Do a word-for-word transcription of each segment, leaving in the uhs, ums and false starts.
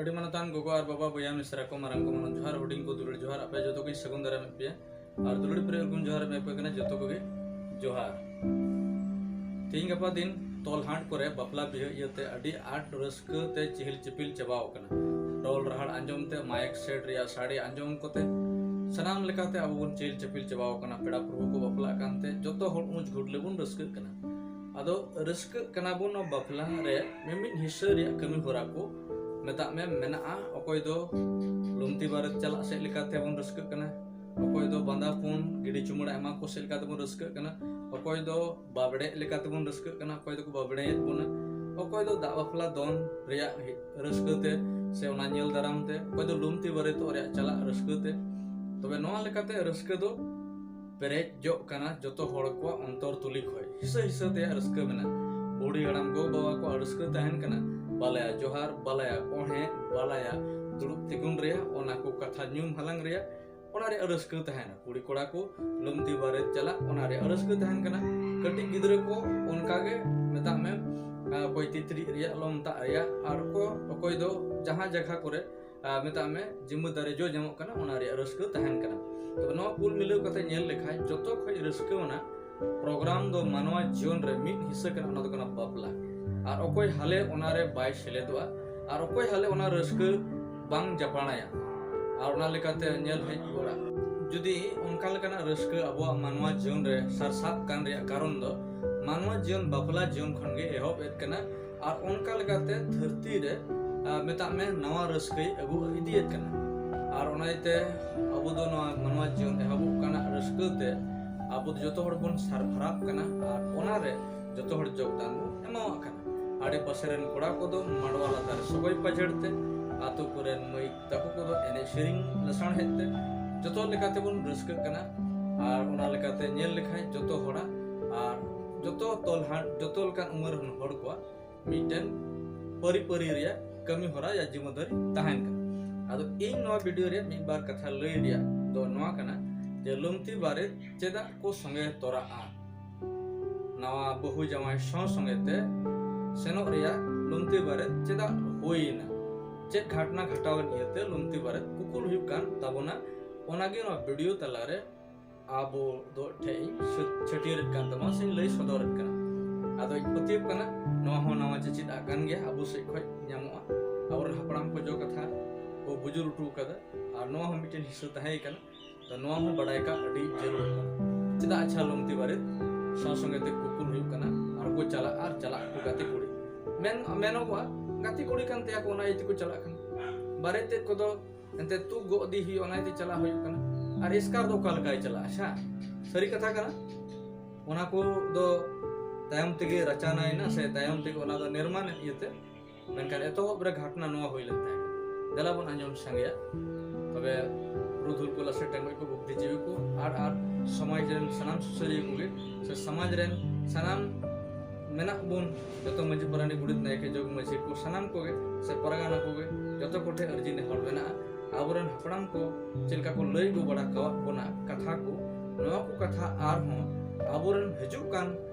ᱟᱹᱰᱤ ᱢᱟᱱᱚᱛᱟᱱ ᱜᱚᱜᱚ ᱟᱨ ᱵᱟᱵᱟ, ᱵᱚᱭᱦᱟ ᱢᱤᱥᱨᱟ ᱠᱚ, ᱢᱟᱨᱟᱝ ᱠᱚ, ᱢᱟᱱᱚᱛ ᱡᱚᱦᱟᱨ, ᱦᱩᱰᱤᱧ ᱠᱚ ᱫᱩᱞᱟᱹᱲ ᱡᱚᱦᱟᱨ, ᱟᱯᱮ ᱡᱚᱛᱚ ᱜᱮᱧ ᱥᱟᱹᱜᱩᱱ ᱫᱟᱨᱟᱢᱮᱫ ᱯᱮᱭᱟ᱾ ᱟᱨ ᱫᱩᱞᱟᱹᱲ ᱯᱮᱨᱮᱡ ᱩᱨᱜᱩᱢ ᱡᱚᱦᱟᱨ ᱮᱢ ᱟᱯᱮ ᱠᱟᱱᱟ ᱡᱚᱛᱚ ᱠᱚᱜᱮ ᱡᱚᱦᱟᱨ᱾ ᱛᱮᱦᱮᱧ ᱜᱟᱯᱟ ᱫᱤᱱ ᱛᱚᱞᱦᱟᱸᱰ ᱠᱚᱨᱮ ᱵᱟᱯᱞᱟ ᱵᱤᱦᱟᱹ ᱤᱭᱟᱹᱛᱮ ᱟᱹᱰᱤ ᱟᱸᱴ ᱨᱟᱹᱥᱠᱟᱹ ᱛᱮ ᱪᱤᱦᱤᱞ ᱪᱤᱯᱤᱞ ᱪᱟᱵᱟᱣ ᱠᱟᱱᱟ᱾ ᱰᱚᱞ ᱨᱟᱦᱟᱲ ᱟᱸᱡᱚᱢ ᱛᱮ, ᱢᱟᱭᱮᱠ ᱥᱮᱴ ᱨᱮᱭᱟᱜ ᱥᱟᱰᱮ ᱟᱸᱡᱚᱢ ᱠᱚᱛᱮ ᱥᱟᱱᱟᱢ ᱞᱮᱠᱟᱛᱮ ᱟᱵᱚ ᱵᱚᱱ ᱪᱤᱦᱤᱞ ᱪᱤᱯᱤᱞ ᱪᱟᱵᱟᱣ ᱠᱟᱱᱟ᱾ ᱯᱮᱲᱟ ᱯᱨᱚᱵᱷᱩ ᱠᱚ ᱵᱟᱯᱞᱟᱜ ᱠᱟᱱᱛᱮ ᱡᱚᱛᱚ ᱦᱚᱲ ᱩᱸᱪ ᱜᱷᱩᱴ ᱞᱮᱵᱚᱱ ᱨᱟᱹᱥᱠᱟᱹᱜ ᱠᱟᱱᱟ᱾ ᱟᱫᱚ ᱨᱟᱹᱥᱠᱟᱹᱜ ᱠᱟᱱᱟ ᱵᱚᱱ ᱱᱚᱣᱟ ᱵᱟᱯᱞᱟ ᱨᱮ ᱢᱤᱢᱤᱫ ᱦᱤᱥᱟᱹ ᱨᱮᱭᱟᱜ ᱠᱟᱹᱢᱤ ᱦᱚᱨᱟ ᱠᱚ, ᱢᱮᱛᱟᱜ ᱢᱮ, ᱢᱮᱱᱟᱜᱼᱟ᱾ ᱚᱠᱚᱭ ᱫᱚ ᱞᱩᱢᱛᱤ ᱵᱟᱨᱮᱛ ᱪᱟᱞᱟᱜ ᱥᱮᱫ ᱞᱮᱠᱟᱛᱮ ᱵᱚᱱ ᱨᱟᱹᱥᱠᱟᱹᱜ ᱠᱟᱱᱟ, ᱚᱠᱚᱭ ᱫᱚ ᱵᱟᱸᱫᱟᱯᱚᱱ ᱜᱤᱰᱤ ᱪᱩᱢᱟᱹᱲᱟ ᱮᱢᱟ ᱠᱚ ᱥᱮᱫ ᱞᱮᱠᱟᱛᱮ ᱵᱚᱱ ᱨᱟᱹᱥᱠᱟᱹᱜ ᱠᱟᱱᱟ, ᱚᱠᱚᱭ ᱫᱚ ᱵᱟᱵᱲᱮᱜ ᱞᱮᱠᱟᱛᱮ ᱵᱚᱱ ᱨᱟᱹᱥᱠᱟᱹᱜ ᱠᱟᱱᱟ, ᱚᱠᱚᱭ ᱫᱚᱠᱚ ᱵᱟᱵᱲᱮᱭᱮᱫ ᱵᱚᱱᱟ, ᱚᱠᱚᱭ ᱫᱚ ᱫᱟᱜ ᱵᱟᱯᱞᱟ ᱫᱚᱱ ᱨᱮᱭᱟᱜ ᱨᱟᱹᱥᱠᱟᱹ ᱛᱮ ᱥᱮ ᱚᱱᱟ ᱧᱮᱞ ᱫᱟᱨᱟᱢ ᱛᱮ, ᱚᱠᱚᱭ ᱫᱚ ᱞᱩᱢᱛᱤ ᱵᱟᱨᱮᱛᱚᱜ ᱨᱮᱭᱟᱜ ᱪᱟᱞᱟᱜ ᱨᱟᱹᱥᱠᱟᱹ ᱛᱮ᱾ ᱛᱚᱵᱮ ᱱᱚᱣᱟ ᱞᱮᱠᱟᱛᱮ ᱨᱟᱹᱥᱠᱟᱹ ᱫᱚ ᱯᱮᱨᱮᱡ ᱡᱚᱜ ᱠᱟᱱᱟ ᱡᱚᱛᱚ ᱦᱚᱲ ᱠᱚᱣᱟᱜ ᱚᱱᱛᱚᱨ ᱛᱩᱞᱤ ᱠᱷᱚᱡ᱾ ᱦᱤᱥᱟᱹ ᱦᱤᱥᱟᱹ ᱛᱮᱭᱟᱜ ᱨᱟᱹᱥᱠᱟᱹ ᱢᱮᱱᱟᱜᱼᱟ᱾ ᱵᱩᱲᱦᱤ ᱦᱟᱲᱟᱢ ᱜᱚ ᱵᱟᱵᱟ ᱠᱚᱣᱟᱜ ᱨᱟᱹᱥᱠᱟᱹ ᱛᱟᱦᱮᱱ ᱠᱟᱱᱟ, ᱵᱟᱞᱟᱭᱟ ᱡᱚᱦᱟᱨ, ᱵᱟᱞᱟᱭᱟ ᱠᱚᱬᱦᱮ, ᱵᱟᱞᱟᱭᱟ ᱫᱩᱲᱩᱵ ᱛᱤᱸᱜᱩᱱ ᱨᱮᱭᱟᱜ, ᱚᱱᱟ ᱠᱚ ᱠᱟᱛᱷᱟ ᱧᱩᱢ ᱦᱟᱞᱟᱝ ᱨᱮᱭᱟᱜ, ᱚᱱᱟ ᱨᱮᱭᱟᱜ ᱨᱟᱹᱥᱠᱟᱹ ᱛᱟᱦᱮᱱᱟ᱾ ᱠᱩᱲᱤ ᱠᱚᱲᱟ ᱠᱚ ᱞᱩᱢᱛᱤ ᱵᱟᱨᱮᱛ ᱪᱟᱞᱟᱜ, ᱚᱱᱟ ᱨᱮᱭᱟᱜ ᱨᱟᱹᱥᱠᱟᱹ ᱛᱟᱦᱮᱱ ᱠᱟᱱᱟ᱾ ᱠᱟᱹᱴᱤᱡ ᱜᱤᱫᱽᱨᱟᱹ ᱠᱚ ᱚᱱᱠᱟ ᱜᱮ, ᱢᱮᱛᱟᱜ ᱢᱮ, ᱟᱸ, ᱚᱠᱚᱭ ᱛᱤᱛᱨᱤ ᱨᱮᱭᱟᱜ, ᱞᱚᱢᱛᱟᱜ ᱨᱮᱭᱟᱜ, ᱟᱨ ᱠᱚ, ᱚᱠᱚᱭ ᱫᱚ ᱡᱟᱦᱟᱸ ᱡᱟᱭᱜᱟ ᱠᱚᱨᱮ, ᱟᱸ, ᱢᱮᱛᱟᱜ ᱢᱮ, ᱡᱤᱢᱟᱹᱫᱟᱨᱤ ᱡᱚ ᱧᱟᱢᱚᱜ ᱠᱟᱱᱟ, ᱚᱱᱟ ᱨᱮᱭᱟᱜ ᱨᱟᱹᱥᱠᱟᱹ ᱛᱟᱦᱮᱱ ᱠᱟᱱᱟ᱾ ᱛᱚᱵᱮ ᱱᱚᱣᱟ ᱠᱩᱞ ᱢᱤᱞᱟᱹᱣ ᱠᱟᱛᱮ ᱧᱮᱞ ᱞᱮᱠᱷᱟᱱ ᱡᱚᱛᱚ ᱠᱷᱚᱡ ᱨᱟᱹᱥᱠᱟᱹ ᱟᱱᱟᱜ ᱯᱨᱳᱜᱨᱟᱢ ᱫᱚ ᱢᱟᱱᱣᱟ ᱡᱤᱭᱚᱱ ᱨᱮ ᱢᱤᱫ ᱦᱤᱥᱟᱹ ᱠᱟᱱᱟ, ᱚᱱᱟ ᱫᱚ ᱠᱟᱱᱟ ᱵᱟᱯᱞᱟ᱾ ᱟᱨ ᱚᱠᱚᱭ ᱦᱟᱞᱮ ᱚᱱᱟ ᱨᱮ ᱵᱟᱭ ᱥᱮᱞᱮᱫᱚᱜᱼᱟ, ᱟᱨ ᱚᱠᱚᱭ ᱦᱟᱞᱮ ᱚᱱᱟ ᱨᱟᱹᱥᱠᱟᱹ ᱵᱟᱝ ᱡᱟᱯᱟᱲᱟᱭᱟ, ᱟᱨ ᱚᱱᱟ ᱞᱮᱠᱟᱛᱮ ᱧᱮᱞ ᱦᱮᱡ ᱨᱩᱣᱟᱹᱲᱟ᱾ ᱡᱩᱫᱤ ᱚᱱᱠᱟ ᱞᱮᱠᱟᱱᱟᱜ ᱨᱟᱹᱥᱠᱟᱹ ᱟᱵᱚᱣᱟᱜ ᱢᱟᱱᱣᱟ ᱡᱤᱭᱚᱱ ᱨᱮ ᱥᱟᱨᱥᱟᱜ ᱠᱟᱱ ᱨᱮᱭᱟᱜ ᱠᱟᱨᱚᱱ ᱫᱚ ᱢᱟᱱᱣᱟ ᱡᱤᱭᱚᱱ ᱵᱟᱯᱞᱟ ᱡᱤᱭᱚᱱ ᱠᱷᱚᱱ ᱜᱮ ᱮᱦᱚᱵ ᱮᱫ ᱠᱟᱱᱟ, ᱟᱨ ᱚᱱᱠᱟ ᱞᱮᱠᱟᱛᱮ ᱫᱷᱟᱹᱨᱛᱤ ᱨᱮ, ᱟᱨ ᱢᱮᱛᱟᱜ ᱢᱮ, ᱱᱟᱣᱟ ᱨᱟᱹᱥᱠᱟᱹᱭ ᱟᱹᱜᱩ ᱤᱫᱤᱭᱮᱫ ᱠᱟᱱᱟ᱾ ᱟᱨ ᱚᱱᱟ ᱤᱭᱟᱹᱛᱮ ᱟᱵᱚ ᱫᱚ ᱱᱚᱣᱟ ᱢᱟᱱᱣᱟ ᱡᱤᱭᱚᱱ ᱮᱦᱚᱵᱚᱜ ᱠᱟᱱᱟ ᱨᱟᱹᱥᱠᱟᱹ ᱛᱮ ᱟᱵᱚ ᱫᱚ ᱡᱚᱛᱚ ᱦᱚᱲ ᱵᱚᱱ ᱥᱟᱨᱵᱷᱟᱨᱟᱜ ᱠᱟᱱᱟ, ᱟᱨ ᱚᱱᱟ ᱨᱮ ᱡᱚᱛᱚ ᱦᱚᱲ ᱡᱳᱜᱽᱫᱟᱱ ᱵᱚᱱ ᱮᱢᱟᱣᱟᱜ ᱠᱟᱱᱟ᱾ ᱟᱰᱮ ᱯᱟᱥᱮ ᱨᱮᱱ ᱠᱚᱲᱟ ᱠᱚᱫᱚ ᱢᱟᱰᱣᱟ ᱞᱟᱛᱟᱨ ᱨᱮ ᱥᱚᱜᱚᱭ ᱯᱟᱡᱷᱮᱲ ᱛᱮ, ᱟᱛᱳ ᱠᱚᱨᱮᱱ ᱢᱟᱹᱭ ᱛᱟᱠᱚ ᱠᱚᱫᱚ ᱮᱱᱮᱡ ᱥᱮᱨᱮᱧ ᱞᱟᱥᱟᱲᱦᱮᱫ ᱛᱮ ᱡᱚᱛᱚ ᱞᱮᱠᱟ ᱛᱮᱵᱚᱱ ᱨᱟᱹᱥᱠᱟᱹᱜ ᱠᱟᱱᱟ᱾ ᱟᱨ ᱚᱱᱟ ᱞᱮᱠᱟᱛᱮ ᱧᱮᱞ ᱞᱮᱠᱷᱟᱱ ᱡᱚᱛᱚ ᱦᱚᱲᱟᱜ ᱟᱨ ᱡᱚᱛᱚ ᱛᱚᱞᱦᱟᱴ, ᱡᱚᱛᱚ ᱞᱮᱠᱟᱱ ᱩᱢᱮᱨ ᱨᱮᱱ ᱦᱚᱲ ᱠᱚᱣᱟᱜ ᱢᱤᱫᱴᱮᱱ ᱯᱟᱹᱨᱤ ᱯᱟᱹᱨᱤ ᱨᱮᱭᱟᱜ ᱠᱟᱹᱢᱤ ᱦᱚᱨᱟ ᱭᱟ ᱡᱤᱢᱟᱹᱫᱟᱨᱤ ᱛᱟᱦᱮᱱ ᱠᱟᱱᱟ᱾ ᱟᱫᱚ ᱤᱧ ᱱᱚᱣᱟ ᱵᱷᱤᱰᱤᱭᱳ ᱨᱮ ᱢᱤᱫ ᱵᱟᱨ ᱠᱟᱛᱷᱟ ᱞᱟᱹᱭ ᱨᱮᱭᱟᱜ ᱫᱚ ᱱᱚᱣᱟ ᱠᱟᱱᱟ ᱡᱮ ᱞᱩᱢᱛᱤ ᱵᱟᱨᱮᱛ ᱪᱮᱫᱟᱜ ᱠᱚ ᱥᱚᱸᱜᱮ ᱛᱚᱨᱟᱜᱼᱟ? ᱱᱟᱣᱟ ᱵᱟᱹᱦᱩ ᱡᱟᱶᱟᱭ ᱥᱟᱶ ᱥᱚᱸᱜᱮ ᱛᱮ ᱥᱮᱱᱚᱜ ᱨᱮᱭᱟᱜ ᱞᱩᱢᱛᱤ ᱵᱟᱨᱮᱛ ᱪᱮᱫᱟᱜ ᱦᱩᱭᱮᱱᱟ? ᱪᱮᱫ ᱜᱷᱟᱴᱱᱟ ᱜᱷᱟᱴᱟᱣ ᱮᱱ ᱤᱭᱟᱹᱛᱮ ᱞᱩᱢᱛᱤ ᱵᱟᱨᱮᱛ ᱠᱩᱠᱩᱞ ᱦᱩᱭᱩᱜ ᱠᱟᱱ ᱛᱟᱵᱚᱱᱟ, ᱚᱱᱟᱜᱮ ᱱᱚᱣᱟ ᱵᱷᱤᱰᱤᱭᱳ ᱛᱟᱞᱟᱨᱮ ᱟᱵᱚ ᱫᱚ ᱴᱷᱮᱡ ᱤᱧ ᱪᱷᱟᱹ- ᱪᱷᱟᱹᱴᱭᱟᱹᱨᱮᱫ ᱠᱟᱱ ᱛᱟᱵᱚᱱᱟ ᱥᱮᱧ ᱞᱟᱹᱭ ᱥᱚᱫᱚᱨᱮᱫ ᱠᱟᱱᱟ᱾ ᱟᱫᱚ ᱤᱧ ᱯᱟᱹᱛᱭᱟᱹᱣ ᱠᱟᱱᱟ, ᱱᱚᱣᱟ ᱦᱚᱸ ᱱᱟᱣᱟ ᱪᱮᱪᱮᱫ ᱟᱜ ᱠᱟᱱ ᱜᱮᱭᱟ, ᱟᱵᱚ ᱥᱮᱫ ᱠᱷᱚᱡ ᱧᱟᱢᱚᱜᱼᱟ᱾ ᱟᱵᱚᱨᱮᱱ ᱦᱟᱯᱲᱟᱢ ᱠᱚ ᱡᱚ ᱠᱟᱛᱷᱟ ᱠᱚ ᱵᱩᱡᱩᱨ ᱦᱚᱴᱚ ᱠᱟᱫᱟ, ᱟᱨ ᱱᱚᱣᱟ ᱦᱚᱸ ᱢᱤᱫᱴᱮᱱ ᱦᱤᱥᱟᱹ ᱛᱟᱦᱮᱸ ᱠᱟᱱᱟ᱾ ᱛᱚ ᱱᱚᱣᱟ ᱦᱚᱸ ᱵᱟᱰᱟᱭ ᱠᱟᱜ ᱟᱹᱰᱤ ᱡᱟᱹᱨᱩᱲ ᱠᱟᱱᱟ᱾ ᱪᱮᱫᱟᱜ ᱟᱪᱪᱷᱟ ᱞᱩᱢᱛᱤ ᱵᱟᱨᱮᱛ ᱥᱟᱶ ᱥᱚᱸᱜᱮ ᱛᱮ ᱠᱩᱠᱩᱞ ᱦᱩᱭᱩᱜ ᱠᱟᱱᱟ ᱟᱨ ᱠᱚ ᱪᱟᱞᱟᱜᱼᱟ ᱟᱨ ᱪᱟᱞᱟᱜ ᱟᱠᱚ ᱜᱟᱛᱮ ᱠᱩᱲᱤ? ᱢᱮᱱ ᱢᱮᱱᱚᱜᱚᱜᱼᱟ ᱜᱟᱛᱮ ᱠᱩᱲᱤ ᱠᱟᱱ ᱛᱟᱭᱟ ᱠᱚ, ᱚᱱᱟ ᱤᱭᱟᱹ ᱛᱮᱠᱚ ᱪᱟᱞᱟᱜ ᱠᱟᱱᱟ᱾ ᱵᱟᱨᱮᱛ ᱛᱮᱫ ᱠᱚᱫᱚ ᱮᱱᱛᱮ ᱛᱩᱜ ᱜᱚᱜ ᱤᱫᱤ ᱦᱩᱭᱩᱜᱼᱟ, ᱚᱱᱟ ᱤᱭᱟᱹᱛᱮ ᱪᱟᱞᱟᱜ ᱦᱩᱭᱩᱜ ᱠᱟᱱᱟ᱾ ᱟᱨ ᱮᱥᱠᱟᱨ ᱫᱚ ᱚᱠᱟ ᱞᱮᱠᱟᱭ ᱪᱟᱞᱟᱜᱼᱟ? ᱟᱪᱪᱷᱟ, ᱥᱟᱹᱨᱤ ᱠᱟᱛᱷᱟ ᱠᱟᱱᱟ, ᱚᱱᱟ ᱠᱚ ᱫᱚ ᱛᱟᱭᱚᱢ ᱛᱮᱜᱮ ᱨᱟᱪᱟᱱᱟᱭᱮᱱᱟ ᱥᱮ ᱛᱟᱭᱚᱢ ᱛᱮᱜᱮ ᱚᱱᱟ ᱫᱚ ᱱᱤᱨᱢᱟᱱ ᱮᱱ ᱤᱭᱟᱹᱛᱮ᱾ ᱢᱮᱱᱠᱷᱟᱱ ᱮᱛᱚᱦᱚᱵ ᱨᱮ ᱜᱷᱟᱴᱱᱟ ᱱᱚᱣᱟ ᱦᱩᱭ ᱞᱮᱱ ᱛᱟᱦᱮᱸ ᱠᱟᱱᱟ᱾ ᱫᱮᱞᱟ ᱵᱚᱱ ᱟᱸᱡᱚᱢ ᱥᱟᱸᱜᱮᱭᱟ᱾ ᱛᱚᱵᱮ ᱯᱩᱨᱩᱫᱷᱩᱞ ᱠᱚ, ᱞᱟᱥᱮᱨ ᱴᱟᱸᱜᱚᱡ ᱠᱚ, ᱵᱩᱫᱽᱫᱷᱤᱡᱤᱵᱤ ᱠᱚ ᱟᱨ ᱟᱨ ᱥᱚᱢᱟᱡᱽ ᱨᱮᱱ ᱥᱟᱱᱟᱢ ᱥᱩᱥᱟᱹᱨᱤᱭᱟᱹ ᱠᱚᱜᱮ ᱥᱮ ᱥᱚᱢᱟᱡᱽ ᱨᱮᱱ ᱥᱟᱱᱟᱢ ᱢᱮᱱᱟᱜ ᱵᱚᱱ ᱡᱚᱛᱚ ᱢᱟᱹᱡᱷᱤ ᱯᱟᱨᱟᱱᱤᱠ ᱜᱚᱰᱮᱛ ᱱᱟᱭᱠᱮ ᱡᱚᱜᱽ ᱢᱟᱹᱡᱷᱤ ᱠᱚ ᱥᱟᱱᱟᱢ ᱠᱚᱜᱮ ᱥᱮ ᱯᱟᱨᱜᱟᱱᱟ ᱠᱚᱜᱮ ᱡᱚᱛᱚ ᱠᱚᱴᱷᱮᱱ ᱟᱹᱨᱡᱤ ᱱᱮᱦᱚᱨ ᱢᱮᱱᱟᱜᱼᱟ᱾ ᱟᱵᱚᱨᱮᱱ ᱦᱟᱯᱲᱟᱢ ᱠᱚ ᱪᱮᱫ ᱞᱮᱠᱟ ᱠᱚ ᱞᱟᱹᱭ ᱟᱹᱜᱩ ᱵᱟᱲᱟ ᱠᱟᱣᱟᱫ ᱵᱚᱱᱟ ᱠᱟᱛᱷᱟ ᱠᱚ, ᱱᱚᱣᱟ ᱠᱚ ᱠᱟᱛᱷᱟ ᱟᱨᱦᱚᱸ ᱟᱵᱚᱨᱮᱱ ᱦᱤᱡᱩᱜ ᱠᱟᱱ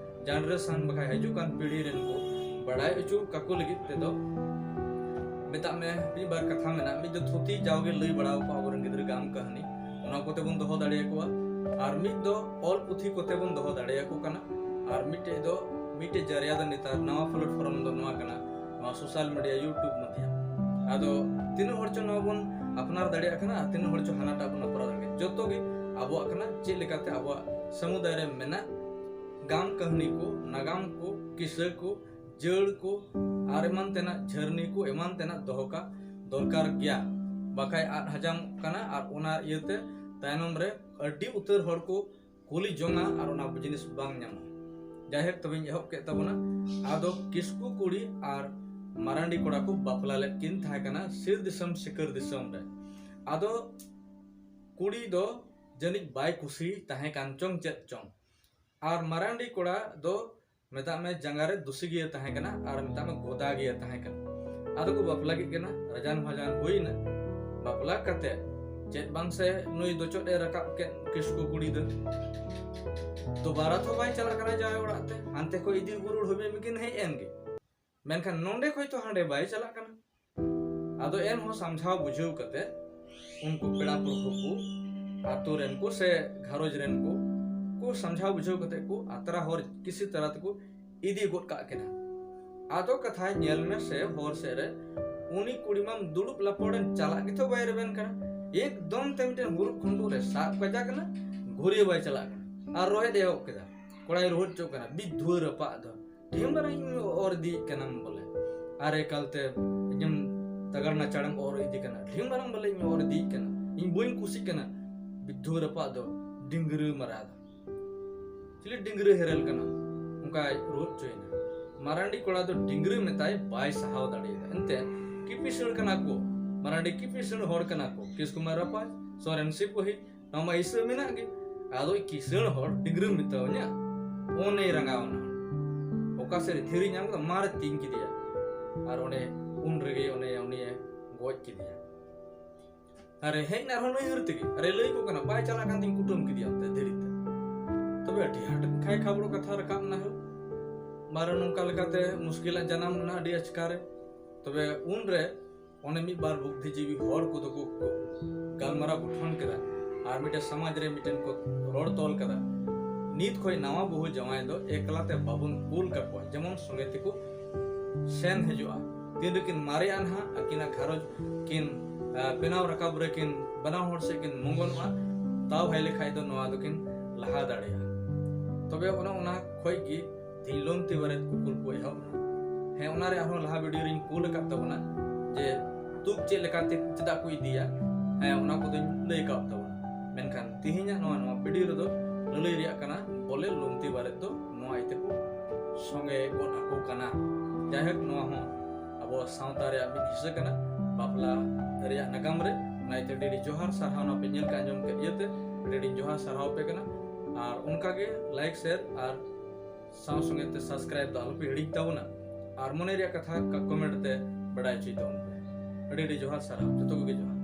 ᱡᱮᱱᱟᱨᱮᱥᱚᱱ ᱵᱟᱠᱷᱟᱡ ᱦᱤᱡᱩᱜ ᱠᱟᱱ ᱯᱤᱲᱦᱤ ᱨᱮᱱ ᱠᱚ ᱵᱟᱲᱟᱭ ᱦᱚᱪᱚ ᱠᱟᱠᱚ ᱞᱟᱹᱜᱤᱫ ᱛᱮᱫᱚ ᱢᱮᱛᱟᱜ ᱢᱮ ᱢᱤᱫ ᱵᱟᱨ ᱠᱟᱛᱷᱟ ᱢᱮᱱᱟᱜᱼᱟ᱾ ᱢᱤᱫ ᱫᱚ ᱛᱷᱩᱛᱤ ᱡᱟᱣᱜᱮ ᱞᱟᱹᱭ ᱵᱟᱲᱟ ᱟᱠᱚᱣᱟ ᱟᱵᱚᱨᱮᱱ ᱜᱤᱫᱽᱨᱟᱹ ᱜᱟᱢ ᱠᱟᱹᱦᱱᱤ, ᱚᱱᱟ ᱠᱚᱛᱮ ᱵᱚᱱ ᱫᱚᱦᱚ ᱫᱟᱲᱮᱭᱟᱠᱚᱣᱟ᱾ ᱟᱨ ᱢᱤᱫ ᱫᱚ ᱚᱞ ᱯᱩᱛᱷᱤ ᱠᱚᱛᱮ ᱵᱚᱱ ᱫᱚᱦᱚ ᱫᱟᱲᱮᱭᱟᱠᱚ ᱠᱟᱱᱟ᱾ ᱟᱨ ᱢᱤᱫᱴᱮᱡ ᱫᱚ ᱢᱤᱫᱴᱮᱡ ᱡᱟᱹᱨᱤᱭᱟ ᱫᱚ ᱱᱮᱛᱟᱨ ᱱᱟᱣᱟ platform ᱫᱚ ᱱᱚᱣᱟ ᱠᱟᱱᱟ, ᱱᱚᱣᱟ social media, YouTube ᱢᱟᱫᱽᱫᱷᱚᱢ᱾ ᱟᱫᱚ ᱛᱤᱱᱟᱹᱜ ᱦᱚᱲ ᱪᱚ ᱱᱚᱣᱟ ᱵᱚᱱ ᱟᱯᱱᱟᱨ ᱫᱟᱲᱮᱭᱟᱜ ᱠᱟᱱᱟ ᱟᱨ ᱛᱤᱱᱟᱹᱜ ᱦᱚᱲ ᱪᱚ ᱦᱟᱱᱟᱴᱟᱜ ᱵᱚᱱ ᱟᱯᱱᱟᱨ ᱫᱟᱲᱮᱭᱟᱜ ᱠᱟᱱᱟ, ᱡᱚᱛᱚ ᱜᱮ ᱟᱵᱚᱣᱟᱜ ᱠᱟᱱᱟ᱾ ᱪᱮᱫ ᱞᱮᱠᱟᱛᱮ ᱟᱵᱚᱣᱟᱜ ᱥᱟᱹᱢᱩᱫᱟᱭ ᱨᱮ ᱢᱮᱱᱟᱜ ᱜᱟᱢ ᱠᱟᱹᱦᱱᱤ ᱠᱚ, ᱱᱟᱜᱟᱢ ᱠᱚ, ᱠᱤᱥᱟᱹ ᱠᱚ, ᱡᱟᱹᱲ ᱠᱚ ᱟᱨ ᱮᱢᱟᱱ ᱛᱮᱱᱟᱜ ᱡᱷᱟᱹᱨᱱᱤ ᱠᱚ ᱮᱢᱟᱱ ᱛᱮᱱᱟᱜ ᱫᱚᱦᱚ ᱠᱟᱜ ᱫᱚᱨᱠᱟᱨ ᱜᱮᱭᱟ, ᱵᱟᱠᱷᱟᱡ ᱟᱫ ᱦᱟᱡᱟᱢᱚᱜ ᱠᱟᱱᱟ ᱟᱨ ᱚᱱᱟ ᱤᱭᱟᱹᱛᱮ ᱛᱟᱭᱱᱚᱢ ᱨᱮ ᱟᱹᱰᱤ ᱩᱛᱟᱹᱨ ᱦᱚᱲ ᱠᱚ ᱠᱩᱞᱤ ᱡᱚᱝᱟ ᱟᱨ ᱚᱱᱟ ᱡᱤᱱᱤᱥ ᱵᱟᱝ ᱧᱟᱢᱚᱜᱼᱟ᱾ ᱡᱟᱭᱦᱳᱠ, ᱛᱚᱵᱮᱧ ᱮᱦᱚᱵ ᱠᱮᱫ ᱛᱟᱵᱚᱱᱟ᱾ ᱟᱫᱚ ᱠᱤᱥᱠᱩ ᱠᱩᱲᱤ ᱟᱨ ᱢᱟᱨᱟᱱᱰᱤ ᱠᱚᱲᱟ ᱠᱚ ᱵᱟᱯᱞᱟ ᱞᱮᱫ ᱠᱤᱱ ᱛᱟᱦᱮᱸ ᱠᱟᱱᱟ ᱥᱤᱨ ᱫᱤᱥᱚᱢ ᱥᱤᱠᱟᱹᱨ ᱫᱤᱥᱚᱢ ᱨᱮ᱾ ᱟᱫᱚ ᱠᱩᱲᱤ ᱫᱚ ᱡᱟᱹᱱᱤᱡ ᱵᱟᱭ ᱠᱩᱥᱤ ᱛᱟᱦᱮᱸ ᱠᱟᱱ ᱪᱚᱝ ᱪᱮᱫ ᱪᱚᱝ, ᱟᱨ ᱢᱟᱨᱟᱱᱰᱤ ᱠᱚᱲᱟ ᱫᱚ ᱢᱮᱛᱟᱜ ᱢᱮ ᱡᱟᱸᱜᱟ ᱨᱮ ᱫᱩᱥᱤ ᱜᱮ ᱛᱟᱦᱮᱸ ᱠᱟᱱᱟ ᱟᱨ ᱢᱮᱛᱟᱜ ᱢᱮ ᱜᱚᱫᱟ ᱜᱮ ᱛᱟᱦᱮᱸ ᱠᱟᱱᱟ᱾ ᱟᱫᱚ ᱠᱚ ᱵᱟᱯᱞᱟ ᱠᱮᱫ ᱠᱤᱱᱟ, ᱨᱟᱡᱟᱱ ᱵᱷᱟᱡᱟᱱ ᱦᱩᱭᱱᱟ᱾ ᱵᱟᱯᱞᱟ ᱠᱟᱛᱮ ᱪᱮᱫ ᱵᱟᱝ ᱥᱮ ᱱᱩᱭ ᱫᱚᱪᱚᱫ ᱮ ᱨᱟᱠᱟᱵ ᱠᱮᱫ ᱠᱤᱥᱠᱩ ᱠᱩᱲᱤ ᱫᱚ᱾ ᱫᱚᱵᱟᱨᱟ ᱛᱚ ᱵᱟᱭ ᱪᱟᱞᱟᱜ ᱠᱟᱱᱟ ᱡᱟᱶᱟᱭ ᱚᱲᱟᱜ ᱛᱮ, ᱦᱟᱱᱛᱮ ᱠᱷᱚᱡ ᱤᱫᱤ ᱟᱹᱜᱩ ᱨᱩᱣᱟᱹᱲ ᱦᱩᱭ ᱢᱤᱠᱤᱱ ᱦᱮᱡ ᱮᱱ ᱜᱮ᱾ ᱢᱮᱱᱠᱷᱟᱱ ᱱᱚᱸᱰᱮ ᱠᱷᱚᱡ ᱛᱚ ᱦᱟᱸᱰᱮ ᱵᱟᱭ ᱪᱟᱞᱟᱜ ᱠᱟᱱᱟ᱾ ᱟᱫᱚ ᱮᱱᱦᱚᱸ ᱥᱟᱢᱡᱷᱟᱣ ᱵᱩᱡᱷᱟᱹᱣ ᱠᱟᱛᱮ ᱩᱱᱠᱩ ᱯᱮᱲᱟ ᱯᱨᱚᱵᱷᱩ ᱠᱚ, ᱟᱛᱳ ᱨᱮᱱ ᱠᱚ ᱥᱮ ᱜᱷᱟᱨᱚᱸᱡᱽ ᱨᱮᱱ ᱠᱚ, ᱠᱚ ᱥᱟᱢᱡᱷᱟᱣ ᱵᱩᱡᱷᱟᱹᱣ ᱠᱟᱛᱮ ᱠᱚ ᱟᱛᱨᱟ ᱦᱚᱨ ᱠᱤᱥᱤ ᱛᱟᱨᱟ ᱛᱮᱠᱚ ᱤᱫᱤ ᱜᱚᱫ ᱠᱟᱜ ᱠᱤᱱᱟ᱾ ᱟᱫᱚ ᱠᱟᱛᱷᱟᱭ ᱧᱮᱞ ᱢᱮ ᱥᱮ, ᱦᱚᱨ ᱥᱮᱫ ᱨᱮ ᱩᱱᱤ ᱠᱩᱲᱤ ᱢᱟᱢ ᱫᱩᱲᱩᱵ ᱞᱟᱯᱚᱲᱮᱱ, ᱪᱟᱞᱟᱜ ᱜᱮᱛᱚ ᱵᱟᱭ ᱨᱮᱵᱮᱱ ᱠᱟᱱᱟ᱾ ᱮᱠᱫᱚᱢ ᱛᱮ ᱢᱤᱫᱴᱮᱱ ᱦᱩᱨᱩᱯ ᱠᱷᱩᱱᱴᱩ ᱨᱮ ᱥᱟᱵ ᱠᱟᱡᱟ ᱠᱟᱱᱟ, ᱜᱷᱩᱨᱤ ᱵᱟᱭ ᱪᱟᱞᱟᱜ ᱠᱟᱱᱟ᱾ ᱟᱨ ᱨᱚᱦᱮᱫ ᱮᱦᱚᱵ ᱠᱮᱫᱟ, ᱠᱚᱲᱟᱭ ᱨᱚᱦᱮᱫ ᱪᱚᱜ ᱠᱟᱱᱟ, ᱵᱤᱫᱷᱩᱣᱟᱹ ᱨᱟᱯᱟᱜ ᱫᱚ᱾ ᱰᱷᱤᱢ ᱢᱟᱨᱟᱝ ᱤᱧ ᱚᱨ ᱤᱫᱤᱭᱮᱫ ᱠᱟᱱᱟᱢ ᱵᱚᱞᱮ, ᱟᱨ ᱮᱠᱟᱞᱛᱮ ᱤᱧᱮᱢ ᱛᱟᱜᱟᱲ ᱱᱟᱪᱟᱲᱮᱢ ᱚᱨ ᱤᱫᱤ ᱠᱟᱱᱟ᱾ ᱰᱷᱤᱢ ᱢᱟᱨᱟᱝ ᱵᱚᱞᱮ ᱤᱧ ᱚᱨ ᱤᱫᱤᱭᱮᱫ ᱠᱟᱱᱟ, ᱤᱧ ᱵᱟᱹᱧ ᱠᱩᱥᱤᱜ ᱠᱟᱱᱟ᱾ ᱵᱤᱫᱷᱩᱣᱟᱹ ᱨᱟᱯᱟᱜ ᱫᱚ ᱰᱤᱝᱜᱽᱨᱟᱹ ᱢᱟᱨᱟ ᱫᱚ᱾ ᱪᱤᱞᱤ ᱰᱤᱝᱜᱽᱨᱟᱹ ᱦᱮᱨᱮᱞ ᱠᱟᱱᱟ, ᱚᱱᱠᱟᱭ ᱨᱩᱣᱟᱹᱲ ᱦᱚᱪᱚᱭᱮᱱᱟ᱾ ᱢᱟᱨᱟᱱᱰᱤ ᱠᱚᱲᱟ ᱫᱚ ᱰᱤᱝᱜᱽᱨᱟᱹ ᱢᱮᱛᱟᱭ ᱵᱟᱭ ᱥᱟᱦᱟᱣ ᱫᱟᱲᱮᱭᱟᱫᱟ᱾ ᱮᱱᱛᱮ ᱠᱤᱯᱤᱥᱟᱹᱲ ᱠᱟᱱᱟ ᱠᱚ, ᱢᱟᱨᱟᱱᱰᱤ ᱠᱤᱯᱤᱥᱟᱹᱲ ᱦᱚᱲ ᱠᱟᱱᱟ ᱠᱚ᱾ ᱠᱤᱥᱠᱩᱢᱟᱨ ᱨᱟᱯᱟᱡᱽ, ᱥᱚᱨᱮᱱ ᱥᱤᱯᱟᱹᱦᱤ, ᱱᱚᱣᱟ ᱢᱟ ᱤᱥᱟᱹ ᱢᱮᱱᱟᱜ ᱜᱮ᱾ ᱟᱫᱚ ᱠᱤᱥᱟᱹᱲ ᱦᱚᱲ ᱰᱤᱝᱜᱽᱨᱟᱹ ᱢᱮᱛᱟᱣᱟᱹᱧᱟ, ᱚᱱᱮᱭ ᱨᱟᱸᱜᱟᱣ ᱮᱱᱟ᱾ ᱚᱠᱟ ᱥᱮᱫ ᱨᱮ ᱫᱷᱤᱨᱤ ᱧᱟᱢ ᱠᱮᱫᱟ, ᱢᱟᱨ ᱛᱤᱧ ᱠᱮᱫᱮᱭᱟ᱾ ᱟᱨ ᱚᱸᱰᱮ ᱩᱱ ᱨᱮᱜᱮ ᱚᱱᱮ ᱩᱱᱤᱭᱮ ᱜᱚᱡ ᱠᱮᱫᱮᱭᱟ᱾ ᱟᱨᱮ ᱦᱮᱡ ᱮᱱᱟ ᱟᱨᱦᱚᱸ ᱱᱟᱹᱭᱦᱟᱹᱨ ᱛᱮᱜᱮ᱾ ᱟᱨᱮ ᱞᱟᱹᱭ ᱟᱠᱚ ᱠᱟᱱᱟ, ᱵᱟᱭ ᱪᱟᱞᱟᱜ ᱠᱟᱱ ᱛᱤᱧ ᱠᱩᱴᱟᱹᱢ ᱠᱮᱫᱮᱭᱟ ᱚᱱᱛᱮ ᱫᱷᱤᱨᱤ ᱛᱮ᱾ ᱛᱚᱵᱮ ᱟᱹᱰᱤ ᱟᱸᱴ ᱠᱷᱟᱭ ᱠᱷᱟᱵᱽᱲᱚ ᱠᱟᱛᱷᱟ ᱨᱟᱠᱟᱵ ᱮᱱᱟ ᱦᱳ᱾ ᱢᱟᱨᱮ ᱱᱚᱝᱠᱟ ᱞᱮᱠᱟᱛᱮ ᱢᱩᱥᱠᱤᱞᱟᱜ ᱡᱟᱱᱟᱢ ᱮᱱᱟ ᱟᱹᱰᱤ ᱟᱪᱠᱟ ᱨᱮ᱾ ᱛᱚᱵᱮ ᱩᱱᱨᱮ ᱚᱱᱮ ᱢᱤᱫ ᱵᱟᱨ ᱵᱩᱫᱽᱫᱷᱤᱡᱤᱵᱤ ᱦᱚᱲ ᱠᱚᱫᱚ ᱠᱚ ᱜᱟᱞᱢᱟᱨᱟᱣ ᱜᱚᱴᱷᱚᱱ ᱠᱮᱫᱟ ᱟᱨ ᱢᱤᱫᱴᱮᱱ ᱥᱚᱢᱟᱡᱽ ᱨᱮ ᱢᱤᱫᱴᱮᱱ ᱠᱚ ᱨᱚᱲ ᱛᱚᱞ ᱠᱟᱫᱟ, ᱱᱤᱛ ᱠᱷᱚᱱ ᱱᱟᱣᱟ ᱵᱟᱹᱦᱩ ᱡᱟᱶᱟᱭ ᱫᱚ ᱮᱠᱞᱟ ᱛᱮ ᱵᱟᱵᱚᱱ ᱠᱩᱞ ᱠᱟᱠᱚᱣᱟ, ᱡᱮᱢᱚᱱ ᱥᱚᱸᱜᱮ ᱛᱮᱠᱚ ᱥᱮᱱ ᱦᱤᱡᱩᱜᱼᱟ᱾ ᱛᱤᱱ ᱨᱮᱠᱤᱱ ᱢᱟᱨᱮᱜᱼᱟ ᱱᱟᱦᱟᱜ, ᱟᱹᱠᱤᱱᱟᱜ ᱜᱷᱟᱨᱚᱸᱡᱽ ᱠᱤᱱ, ᱟ, ᱵᱮᱱᱟᱣ ᱨᱟᱠᱟᱵ ᱨᱮᱠᱤᱱ ᱵᱟᱱᱟ ᱦᱚᱲ ᱥᱮᱫ ᱠᱤᱱ ᱢᱚᱝᱜᱚᱱᱚᱜᱼᱟ, ᱛᱟᱣ ᱦᱮᱡ ᱞᱮᱠᱷᱟᱡ ᱫᱚ ᱱᱚᱣᱟ ᱫᱚᱠᱤᱱ ᱞᱟᱦᱟ ᱫᱟᱲᱮᱭᱟᱜᱼᱟ᱾ ᱛᱚᱵᱮ ᱚᱱᱮ ᱚᱱᱟ ᱠᱷᱚᱡ ᱜᱮ ᱛᱤᱦᱤᱧ ᱞᱩᱢᱛᱤ ᱵᱟᱨᱮᱛ ᱠᱩᱠᱩᱞ ᱠᱚ ᱮᱦᱚᱵ ᱮᱱᱟ᱾ ᱦᱮᱸ, ᱚᱱᱟ ᱨᱮ ᱟᱨᱦᱚᱸ ᱞᱟᱦᱟ video ᱨᱤᱧ ᱠᱩᱞ ᱟᱠᱟᱫ ᱛᱟᱵᱚᱱᱟ ᱡᱮ ᱛᱩᱠ ᱪᱮᱫ ᱞᱮᱠᱟᱛᱮ ᱪᱮᱫᱟᱜ ᱠᱚ ᱤᱫᱤᱭᱟ, ᱦᱮᱸ, ᱚᱱᱟ ᱠᱚᱫᱚᱧ ᱞᱟᱹᱭ ᱟᱠᱟᱫ ᱛᱟᱵᱚᱱᱟ᱾ ᱢᱮᱱᱠᱷᱟᱱ ᱛᱤᱦᱤᱧᱟᱜ ᱱᱚᱣᱟ, ᱱᱚᱣᱟ video ᱨᱮᱫᱚ ᱞᱟᱹᱞᱟᱹᱭ ᱨᱮᱭᱟᱜ ᱠᱟᱱᱟ ᱵᱚᱞᱮ ᱞᱩᱢᱛᱤ ᱵᱟᱨᱮᱛ ᱫᱚ ᱱᱚᱣᱟ ᱤᱭᱟᱹᱛᱮ ᱠᱚ ᱥᱚᱸᱜᱮ ᱜᱚᱫ ᱟᱠᱚ ᱠᱟᱱᱟ᱾ ᱡᱟᱭᱦᱳᱠ, ᱱᱚᱣᱟ ᱦᱚᱸ ᱟᱵᱚ ᱥᱟᱶᱛᱟ ᱨᱮᱭᱟᱜ ᱢᱤᱫ ᱦᱤᱸᱥᱟᱹ ᱠᱟᱱᱟ ᱵᱟᱯᱞᱟ ᱨᱮᱭᱟᱜ ᱱᱟᱜᱟᱢ ᱨᱮ᱾ ᱚᱱᱟ ᱤᱭᱟᱹᱛᱮ ᱟᱹᱰᱤ ᱟᱹᱰᱤ ᱡᱚᱦᱟᱨ, ᱥᱟᱨᱦᱟᱣ, ᱱᱚᱣᱟ ᱯᱮ ᱧᱮᱞ ᱠᱟᱜ ᱟᱸᱡᱚᱢ ᱠᱮᱫ ᱤᱭᱟᱹᱛᱮ ᱟᱹᱰᱤ ᱟᱹᱰᱤ ᱡᱚᱦᱟᱨ, ᱥᱟᱨᱦᱟᱣ ᱟᱯᱮ ᱠᱟᱱᱟ᱾ ᱟᱨ ᱚᱱᱠᱟᱜᱮ like, share ᱟᱨ ᱥᱟᱶ ᱥᱚᱸᱜᱮ ᱛᱮ subscribe ᱫᱚ ᱟᱞᱚᱯᱮ ᱦᱤᱲᱤᱧ ᱛᱟᱵᱚᱱᱟ᱾ ᱟᱨ ᱢᱚᱱᱮ ᱨᱮᱭᱟᱜ ᱠᱟᱛᱷᱟ ᱠᱚ comment ᱛᱮ ᱵᱟᱰᱟᱭ ᱦᱚᱪᱚᱭ ᱛᱟᱵᱚᱱ ᱯᱮ᱾ ᱟᱹᱰᱤ ᱟᱹᱰᱤ ᱡᱚᱦᱟᱨ, ᱥᱟᱨᱦᱟᱣ, ᱡᱚᱛᱚ ᱠᱚᱜᱮ ᱡᱚᱦᱟᱨ᱾